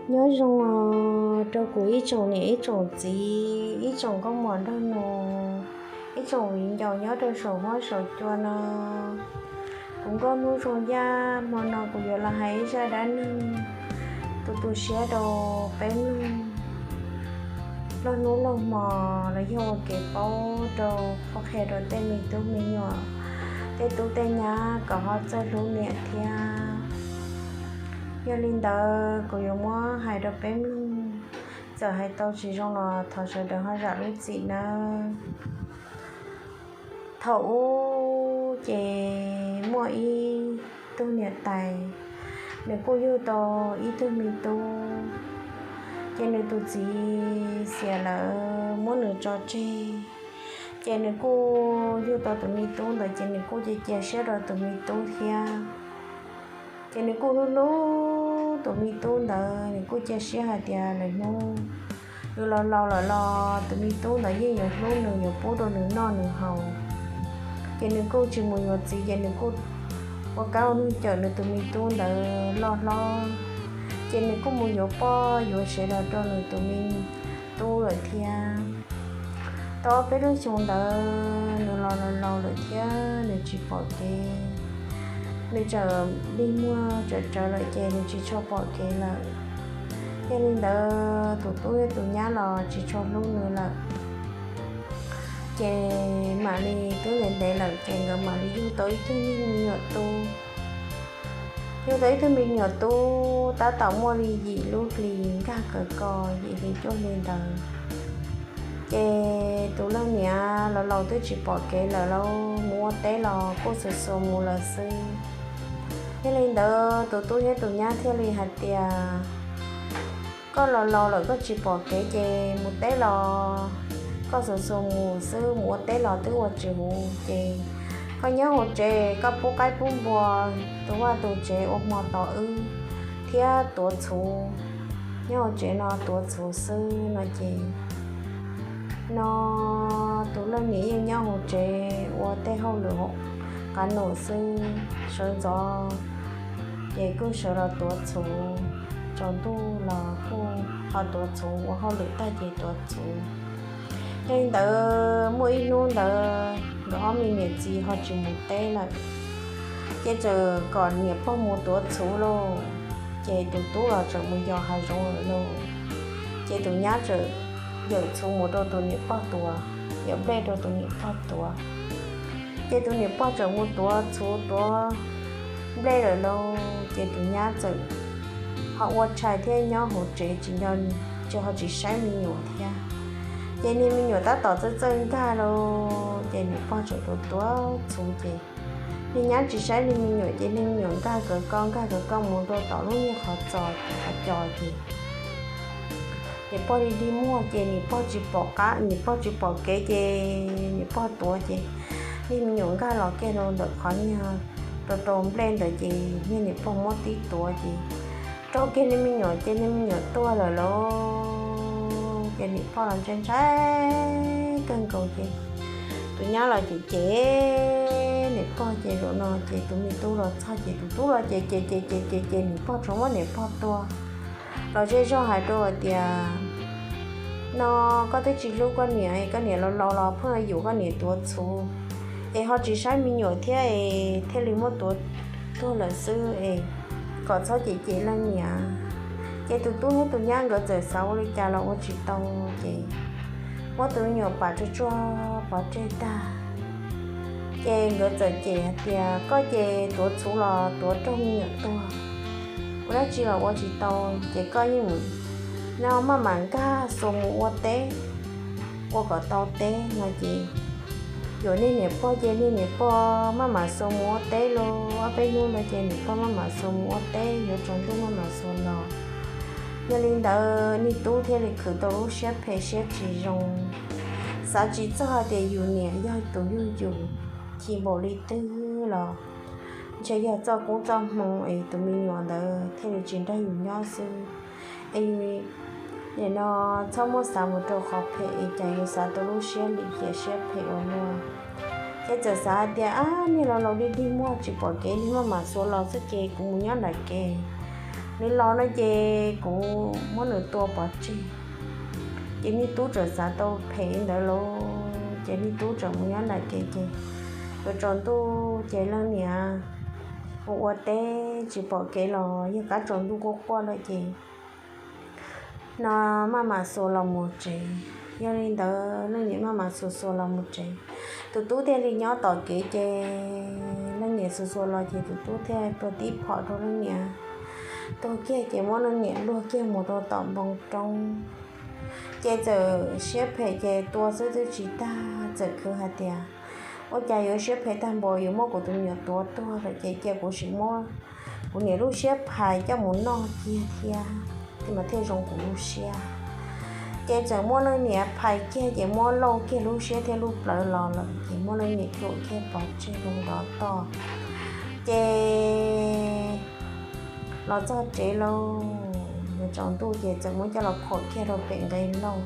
Nyob zoo os rau kuv ib tsoom niam ib tsoom txiv, ib tsoom nkauj mos nraug nus, ib tsoom viv ncaus nyob rau saum huab saum cua no. Kuv nkauj hnub zoo yaj hmo no kuv yuav los hais ib zaj dab neeg tu tu siab rau peb mloog. Lauj hnub lauj hmo los yog ua kev paub rau qhov qhia rau tej me tub me nyuam, tej tub tej nyab kom ho txawj hlub niam thiab. Yog li ntawd kuv yuav muab hais rau peb mloog, txawm hais tau tsis zoo los thov sawv daws ho zam lub txim nawb. Thaum ub ces muaj ib tug niam tais, nws kuj yug tau ib tug me tub. Ces nws tus txiv xiam lawm muab nws tso tseg, ces nws kuj yug tau tus me tub ntawd ces nws kuj cia cia siab rau tus me tub thiab. Ces nws kuj hlub hlub tus me tub ntawd, nws kuj cia siab hais tias lwm hnub nws los laus lawm los tus me tub ntawd yeej yuav hlub nws, yuav pub rau nws noj nws haus. Ces nws kuj tsis mus yuav txiv, ces nws kuj ua kab ua noog cawm nws tus me tub ntawd loj hlob. Ces nws kuj mus yuav poj yuav sev los rau nws tus me tub lawm thiab. Tau ob peb lub xyoo ntawd nws los laus laus lawm thiab nws tsis pom kev, nws txawm dig muag txawm tsawv lawm ces nws tsis tshua pom kev lawm. Yog li ntawd tus tub thiab tus nyab los tsis tshua hlub nws lawm. Ces mam li twb ntev ntev lawm ces nkawd mam li yug tau ib tug me nyuam tub. Yug tau ib tug me nyuam tub tab tom muaj li yim lub hlis nkag kawg ko, yim hli cuaj hli ntawd. Ces tus leej niam los laus twb tsis pom kev lawm lauj, mus ua teb los kuj xuas xuas mus lawm xwb. Yog li ntawd tus tub thiab tus nyab thiaj li hais tias, koj los laus lawm koj tsis pom kev ces mus teb los koj xuas xuas mus xwb, mus ua teb los twb ua tsis huv ces koj nyob hauv tsev koj pub qaib pub npua, tu vaj tu tsev ua hmo tos wb thiab tuav txhuv, nyob hauv tsev no tuav txhuv xwb no ces no tus leej niam yeej nyob hauv tsev ua tej hauj lwm qab num xwb, sawv ntxov ces kuj sawv los tuav txhuv, tsaus ntuj los kuj ho tuav txhuv, ua hauj lwm tag ces tuav txhuv. Yog li ntawd muaj ib hnub ntawd nkawd ob me niam txiv ho tsis mus teb lawm, ces txawm kom niam pog mus tuav txhuv lauj. Ces tus tub los txawm mus yos hav zoov lawm lauj. Ces tus nyab txawm yawm txhuv mus rau tus niam pog tuav, yawm nplej rau tus niam pog tuav. Ces tus niam pog txawm mus tuav txhuv tuav nplej lawm lauj, ces tus nyab txawm ho ua tshais thiab nyob hauv tsev tsis nco, tsis ho tsis saib me nyuam thiab. Ces niag me nyuam tab tom txawj txawj nkag lauj, ces niam pog txawm tuav tuav txhuv ces niag nyab tsis saib niag me nyuam ces niag me nyuam nkag kawg ko nkag kawg ko mus rau tom lub niag qhov txos qhov cos ces niam pog li dig muag ces niam pog tsis pom qab, niam pog tsis pom kev ces niam pog tuav ces niag me nyuam nkag los kiag rau ntawm qhov niag rau rau nplej ntawd ces niag niam pog muab tib tuav ces raug kiag niag me nyuam ces niag me nyuam tuag lawm lauj. Ces niam pog los ntshai ntshai kawg nkaus ces tus nyab los cem cem niam pog ces zaum no ces tus me tub los txog ces tus tub los cem cem cem cem cem ces niam pog tsuas muab niam pog tua. Los zej zog hais rau hais tias, no koj twb tsis hlub koj niam, koj niam los laus los pheej yuam koj niam tuav txhuv, es ho tsis saib me nyuam thiab es thiaj li muab tuav tuag lawm xwb es kom txhob cem cem leej niam. Ces tus tub thiab tus nyab nkawd txawm xav ua li cas los ua tsis tau, ces muab tus me nyuam pam tsuag tsuag pov tseg tag. Ces nkawd txawm cem hais tias, koj ces tuav txhuv los tuav raug me nyuam tuag, ua dab tsi los ua tsis tau, ces koj yeej mus, no maj mam nkag xuas mus ua teb, ua kom tau teb no ces yuam niag niam pog ces niag niam pog maj mam xuas mus ua teb los ob peb hnub ntawd ces niam pog maj mam xuas mus ua teb, yuav tsaus ntuj maj mam xuas los. Yog li ntawd niag tub thiaj li khwv tau lub siab phem siab tsis zoo, xav tsis txog hais tias yus niam yog tus yug yus, chim npaum li twg los ntshe yog txoj koob txoj hmoo es tus me nyuam ntawd thiaj li tsis nrog yus nyob xwb. Es nim no txhob muab xav mus rau qhov phem es cas yuav xav tau lub siab lim hiam siab phem ua luaj. Ces txawm xav hais tias, ab, niag laus laus dig dig muag tsis pom kev, niag maj mam xuas los xwb ces kuv mus nyob nram kev. Nws los no ces kuv muab nws tua pov tseg. Ces niag tub txawm xav tau phem li ntawd lauj, ces niag tub txawm mus nyob nram kev ces yuav tsaus ntuj ces leej niam mus ua teb tsis pom kev los yog kab tsaus ntuj quaj quaj lawm ces no maj mam xuas los mus tsev. Yog li ntawd leej niam maj mam xuas xuas los mus tsev, tus tub thiaj li nyob tom kev ces leej niam xuas xuas los ces tus tub thiaj tuag tib phom rau leej niam, tuag kiag ces muab leej niam luag kiag mus rau tom npoo roob. Ces txawm siab phem ces tua xwb twb tsis tag, txawm khwv hais tias ua cas yuav siab phem tag npaum yuav muab kuv tus me nyuam tuav tuag lawm ces cia kuv sim muab kuv niam lub siab phais coj mus noj kiag thiab, thiaj mas thiaj zoo kuv lub siab. Ces txawm muab leej niam phais kiag ces muab lauj kiag lub siab thiab lub plawv los lawm ces muab leej niam cuam kiag pov tseg rau nrov toj. Ces los txog tsev lauj, yuav tsaus ntuj ces txawm muab coj los khuam kiag rau pem nqe lauj.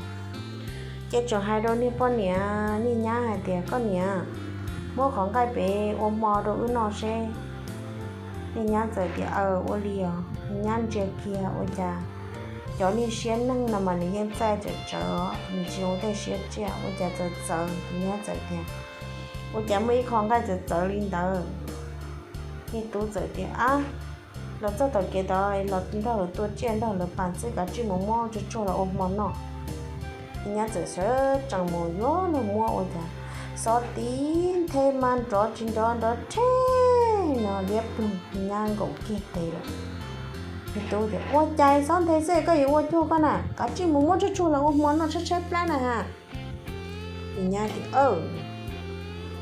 Ces tseem hais rau niag poj niam niag nyab hais tias, koj niam, muab qhov nqaij pem ua hmo rau wb noj seb. Niag nyab txawm tias, aw, ua li os. Niag nyab ntsia kiag ua cas cov niag siab neeg no mas nws yeej txaij tsawv tsawv, nws tsis zoo tej siab tsiaj ua cas txawv txawv. Niag nyab txawm tias, ua cas muaj ib qho nqaij txawv txawv li ntawd. Niag tub txawm tias, ab, los txog tom kev tod los nrog lawv tua tsiaj nrog lawv pas xwb, kav tsij mus muab tsuag tsuag los ua hmo noj. Niag nyab txawm sawv tsees mus yuav luag muab ua cas xob tib nthe mas nrov tsis nrov nrov rhe no liab ploog, niag nyab nkaum kiag tes lawm. Niag tub tias, ua cas xob nthe xwb koj yuav ua cuag koj na, kav tsij mus muab tsuag tsuag los ua hmo noj tshaib tshaib plab na ha. Niag nyab tias, aw.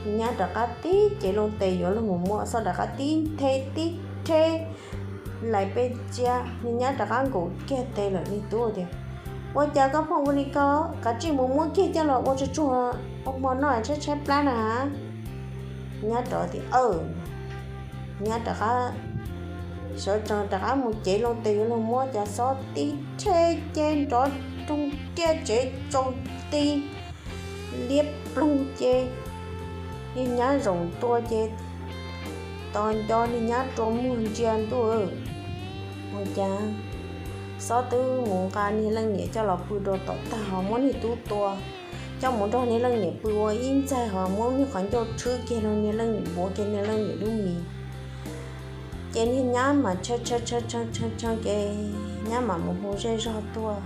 Niag nyab rov qab tib cev loo tes yuav luag mus muab, xob rov qab tib nthe tib rhe lais peb tsiab, niag nyab rov qab nkaum kiag tes lawm. Niag tub tias, ua cas koj pheej ua li ko, kav tsij mus muab kiag coj los ua tsuag tsuag ua hmo noj tshaib tshaib plab na ha. Niag nyab rov tias, aw. Niag nyab rov qab sawv tsees rov qab mus cev loo tes yuav luag muab cas xob tib rhe ces nrov roog riaj tsev tsau ti liab ploog ces niag nyab zaum ntua ces tos nco niag nyab rua muag ntsia ntuj, ua cas xob twb mus nqa niag leej niam coj los pw rau tom tag ho muab niag tub tua, coj mus nrog niag leej niam pw ua ib ntxaig ho muab niag qhov ncauj tshwb kiag rau niag leej niam, npuav kiag niag leej niam lub mis. Ces niag nyab mas tshee tshee tshee tshee ces nyab mam mus hu zej zog tuaj,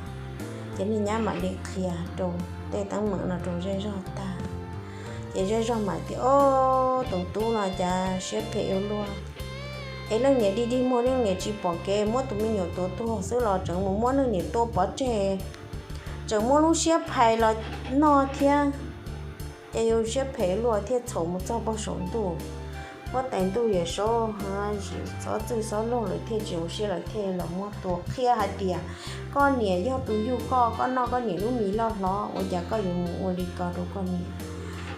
ces niag nyab mam li qhia rau tej teeb meem no rau zej zog tag. Ces zej zog mam tias, o, tus tub no cas siab phem ua luaj, es leej niam dig dig muag leej niam tsis pom kev muab tus me nyuam tuav tuag xwb los tseem mus muab leej niam tua pov tseg, tseem muab lub siab phais los noj thiab. Ces yus siab phem luaj thiaj txhaum mus txog pog saum ntuj, muab tais ntuj yawm saub xob txwj xob laug lawm thiaj tsis zoo siab lawm thiaj los muab tua qhia hais tias, koj niam yog tus yug koj, koj noj koj niam lub mis loj hlob, ua cas koj yuav mus ua li ko rau koj niam.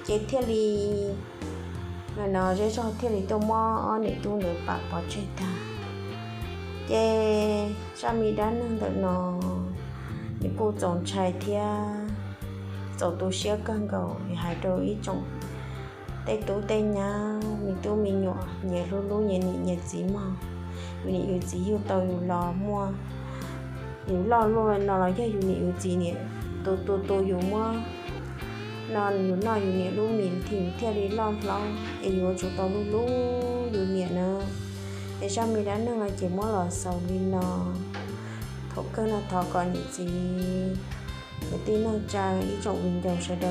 Ces thiaj li, no zej zog thiaj li tuaj muab ob niam tub ntawd pam pov tseg tag. Ces zaj me dab neeg ntawm no nws kuj txaus ntshai thiab txaus tu siab kawg nkaus, hais rau ib tsoom tej tub tej nyab, me tub me nyuam nyias hlub hlub nyias niam nyias txiv mog. Yus niam yus txiv yug tau yus los muaj, yus loj luaj no los yog yus niam yus txiv niam, tus tus tus yus muab no yus noj yus niam lub mis thiaj yus thiaj li loj hlob, es yuav tsum tau hlub hlub yus niam na. Es zaj me dab neeg no ces muab los xaus li no. Thaum kawg no thov kom niam txiv kwv tij neej tsa ib tsoom viv ncaus sawv daws